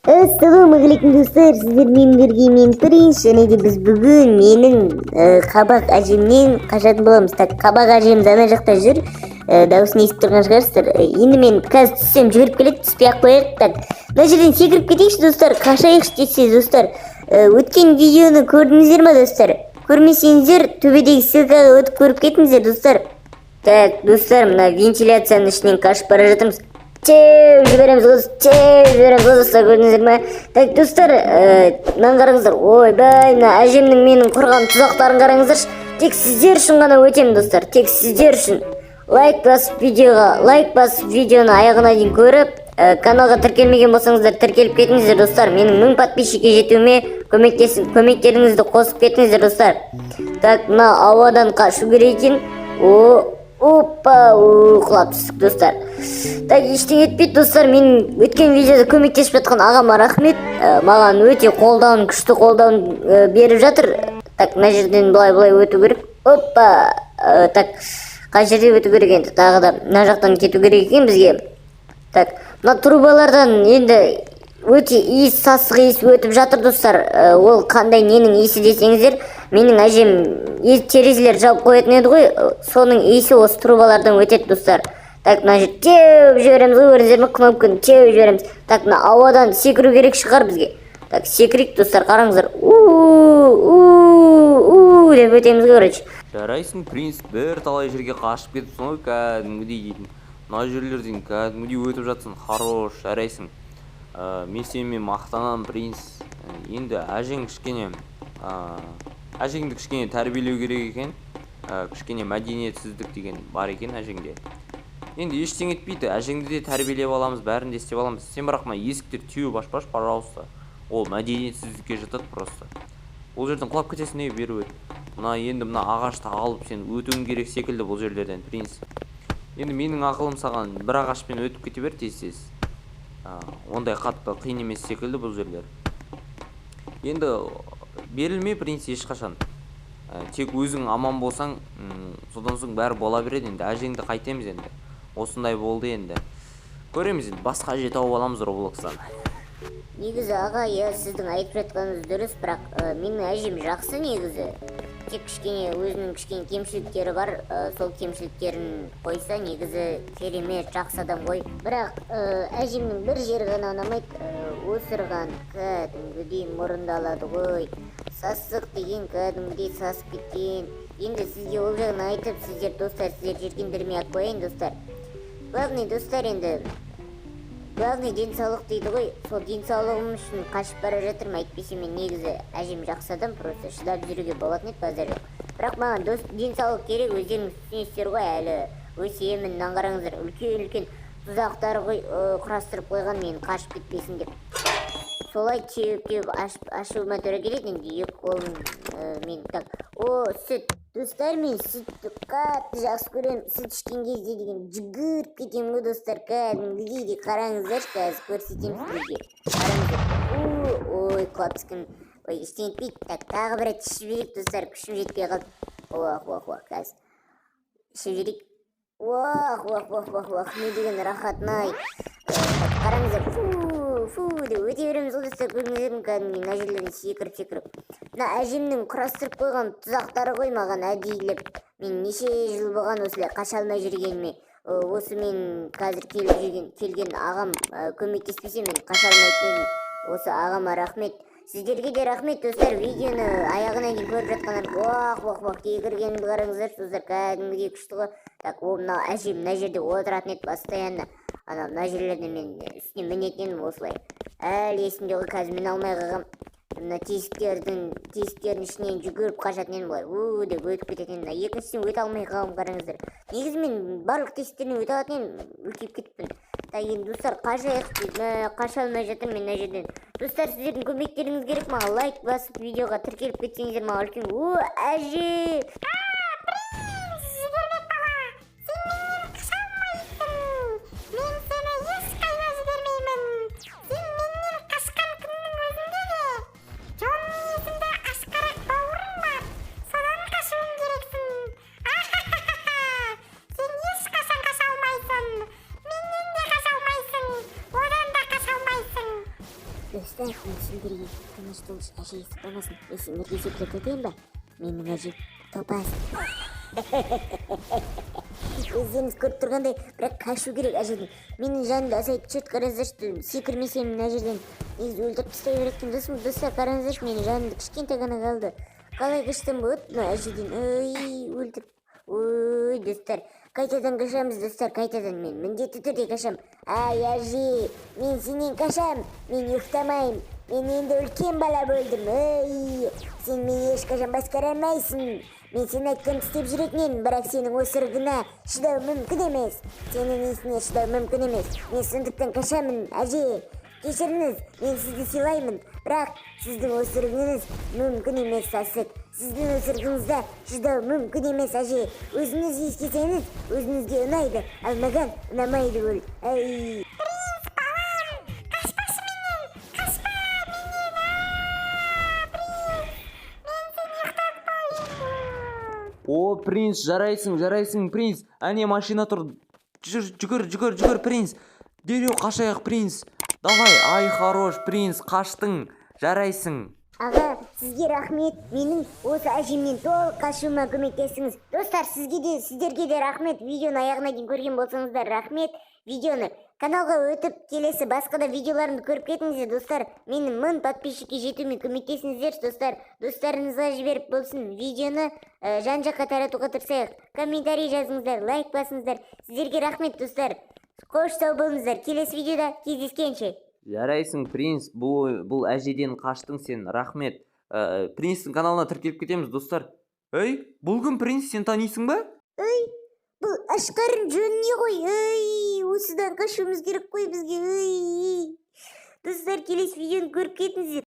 Ассалаумағалейкум, достар! Сіздермен бірге мен, Принц, және де біз бүгін менің қабақ әжемнен қашатын боламыз. Так, қабақ әжеміз ана жақта жүр, дауысын естіп тұрған шығарсыздар. Енді мен қазір түссем, жүгіріп келеді, түспей ақ қояйық. Так, мына жерден секіріп кетейікші, достар, қашайықшы десе. Достар, өткен видеоны көрдіңіздер ма, достар? Көрмесеңіздер, төбедегі ссылкаға өтіп көріп кетіңіздер, достар. Так, достар, мына вентиляцияның ішінен қашып бара жатырмыз. Теуіп жібереміз ғой, теуіп жібереміз ғой, достар, көрдіңіздер ме? Так, достар, мынаны қараңыздар. Ойбай, мына әжемнің менің құрған тұзақтарын қараңыздаршы. Тек сіздер үшін ғана өтемін, достар, тек сіздер үшін. Лайк басып, видеоға лайк басып, видеоны аяғына дейін көріп, каналға тіркелмеген болсаңыздар, тіркеліп кетіңіздер, достар. Менің 1000 подписчикке жетуіме көмектесін, көмектеріңізді қосып кетіңіздер, достар. Так, мына ауадан қашу керек екен. О, опа, о, құлап түстік, достар. Так, ештеңе етпейді, достар. Мен өткен видеода көмектесіп жатқан ағама рахмет. Маған өте қолдауын, күшті қолдауын беріп жатыр. Так, мына жерден былай былай өту керек. Опа. Так, қай жерде өту керек енді? Тағы да мына жақтан кету керек екен бізге. Так, мына трубалардан енді өте иіс, сасық иіс өтіп жатыр, достар. Ол қандай, ненің иісі десеңіздер, менің әжем терезелер жауып қоятын еді ғой, соның иісі осы трубалардан өтеді, достар. Так, мына жерде теуіп жібереміз ғой, көрдіңіздер ме? Кнопканы теуіп жібереміз. Так, мына ауадан секіру керек шығар бізге. Так, секірейік, достар, қараңыздар. У у у деп өтеміз ғой, короче. Жарайсың, Принц, бір талай жерге қашып кетіпсің ғой кәдімгідей дейтін. Мына жерлерден кәдімгідей өтіп жатсың, хорош, жарайсың. Мен сенімен мақтанамын, Принц. Енді әжең кішкене, әжеңді кішкене тәрбиелеу керек екен. Кішкене мәдениетсіздік деген бар екен әжеңде. Енді ештеңе етпейді, әжеңді де тәрбиелеп аламыз, бәрін де істеп аламыз. Сен бірақ мына есіктерді теуіп ашпашы, пожалуйста, ол мәдениетсіздікке жатады просто. Ол жерден құлап кетесің. Не, бері өт. Мына енді мына ағашты алып, сен өтуің керек секілді бұл жерлерден, Принц. Енді менің ақылым саған: бір ағашпен өтіп кете бер тез тез. Ондай қатты қиын емес секілді бұл жерлер. Енді берілме, Принц, ешқашан. Тек өзің аман болсаң, содан соң бәрі бола береді. Енді әжеңді қайтеміз енді? Осындай болды енді, көреміз енді, басқа әже тауып аламыз Роблокстан. Негізі, аға, иә, сіздің айтып жатқаныңыз дұрыс, бірақ менің әжем жақсы негізі. Тек кішкене өзінің кішкене кемшіліктері бар, сол кемшіліктерін қойса, негізі керемет жақсы адам ғой. Бірақ әжемнің бір жері ғана ұнамайды, осырған кәдімгідей мұрындалады ғой. Сасық деген кәдімгідей сасып кеткен. Енді сізге ол жағын айтып, сіздер, достар, сіздер жиіркендірмей ақ қояйын, достар. Главный, достар, енді главный денсаулық дейді ғой, сол денсаулығым үшін қашып бара жатырмын. Әйтпесе мен негізі әжем жақсы адам, просто шыдап жүруге болатын еді, базар жоқ. Бірақ маған дос денсаулық керек, өздеріңіз түсінесіздер ғой, әлі өсемін. Мынаны қараңыздар, үлкен үлкен тұзақтар ғой, құрастырып қойған мен қашып кетпесін деп. Солай теуіп теуіп ашуыма тура келеді енді екі қолым мен. Так, о, сүт! Достар, мен сүтті қатты жақсы көремін. Сүт ішкен кезде деген жүгіріп кетемін ғой, достар, кәдімгідей де. Қараңыздаршы, қазір көрсетемін сіздерге, қараңыздар. У, ой, құлап түскім. Ой, ештеңе етпейді. Так, тағы бір рет ішіп жіберейік, достар, күшім жетпей қалды. Уах, уах, уах, қазір ішіп жіберейік. Уах, уах, уах, уах, уах, не деген рахатын ай! Так, қараңыздар, фу фу деп өте береміз ғой, достар, көрдіңіздер ме? Кәдімгідей мына жерлерден секіріп секіріп. Мына әжемнің құрастырып қойған тұзақтары ғой маған әдейілеп. Мен неше жыл болған осылай қаша алмай жүргеніме. Осы мен қазір келіп жүрген, келген ағам көмектеспесе, мен қаша алмайтын едім. Осы ағама рахмет, сіздерге де рахмет, достар, видеоны аяғына дейін көріп жатқандар. Уах, уах, уах, секіргенімді қараңыздаршы, достар, кәдімгідей күшті ғой. Так, о, мына әжем мына жерде отыратын еді постоянно, ана мына жерлерде мен үстіне мінетін едім осылай. Әлі есімде ғой, қазір міне алмай қалғам. Мына тесіктердің ішінен жүгіріп қашатын едім, былай у деп өтіп кететін едім. Мына екіншісінен өте алмай қалғанмын, қараңыздар. Негізі мен барлық тесіктерден өте алатын едім, үлкейіп кетіппін. Так, енді, достар, қашайық дейді. Мә, қаша алмай жатырмын мен мына жерден. Достар, сіздердің көмектеріңіз керек маған. Лайк басып, видеоға тіркеліп кетсеңіздер, маған үлкен. О, әже! Жібермек бала, сен менен қаша алмайсың. Мен сені ешқайда жібермеймін. Сен менен қашқан күннің өзінде де Джонни есімді ашқарақ бауырың бар, содан қашуың керексің. Ахахаха, сен ешқашан қаша алмайсың. Менен де қаша алмайсың, одан да қаша алмайсың. Достар, мен сендерге, тыныш, тыныш, әже естіп қалмасын, мен сендерге секрет айтайын ба? Менің әжем топас, өздеріңіз көріп тұрғандай. Бірақ қашу керек әжеден. Менің жанымда асайды, черт. Қараңыздаршы, секірмесем, мына жерден негізі өлтіріп тастай береді екен, досым. Достар, қараңыздаршы, менің жанымда кішкентай ғана қалды. Қалай қашсам болады мына әжеден? Ой, өлтіріп, ой. Достар, қайтадан қашамыз. Достар, қайтадан мен міндетті түрде қашам. Ай, әже, мен сенен қашам. Мен ұйықтамаймын, мен енді үлкен бала болдым. Ей, сен мені ешқашан басқара алмайсың. Мен сен айтқанды істеп жүретін едім, бірақ сенің осырығыңа шыдау мүмкін емес, сенің несіне шыдау мүмкін емес. Мен сондықтан қашамын. Әже, кешіріңіз, мен сізді сыйлаймын, бірақ сіздің осырығыңыз мүмкін емес, сасық. Сіздің осырығыңызда шыдау мүмкін емес. Әже, өзіңіз иіскесеңіз, өзіңізге ұнайды, ал маған ұнамайды ол. Ай. Принц, балам, қашпашы менен, қашпа менен. А, Принц, мен сені ұйықтатпаймын. О, Принц, жарайсың, жарайсың, Принц. Әне, машина тұр. Жүр, жүгір, жүгір, жүгір, Принц. Дереу қашайық, Принц. Давай, ай, хорош, Принц, қаштың. Жарайсың. Аға, сізге рахмет, менің осы әжемнен толық қашуыма көмектестіңіз. Достар, сізге де, сіздерге де рахмет. Видеоны аяғына дейін көрген болсаңыздар, рахмет. Видеоны каналға өтіп, келесі басқа да видеоларымды көріп кетіңіздер. Достар, менің 1000 подписчикке жетуіме көмектесіңіздерші. Достар, достарыңызға жіберіп болсын видеоны, жан жаққа таратуға тырысайық. Комментарий жазыңыздар, лайк басыңыздар. Сіздерге рахмет, достар. Қош, сау болыңыздар, келесі видеода кездескенше. Жарайсың, Принц, бұл әжеден қаштың сен, рахмет. Принцтің каналына тіркеліп кетеміз, достар. Ей, бұл кім, Принц, сен танисың ба? Ей, бұл ашқарын Джонни ғой. Ей, осыдан қашуымыз керек қой бізге. Ей, достар, келесі видеоны көріп кетіңіздер.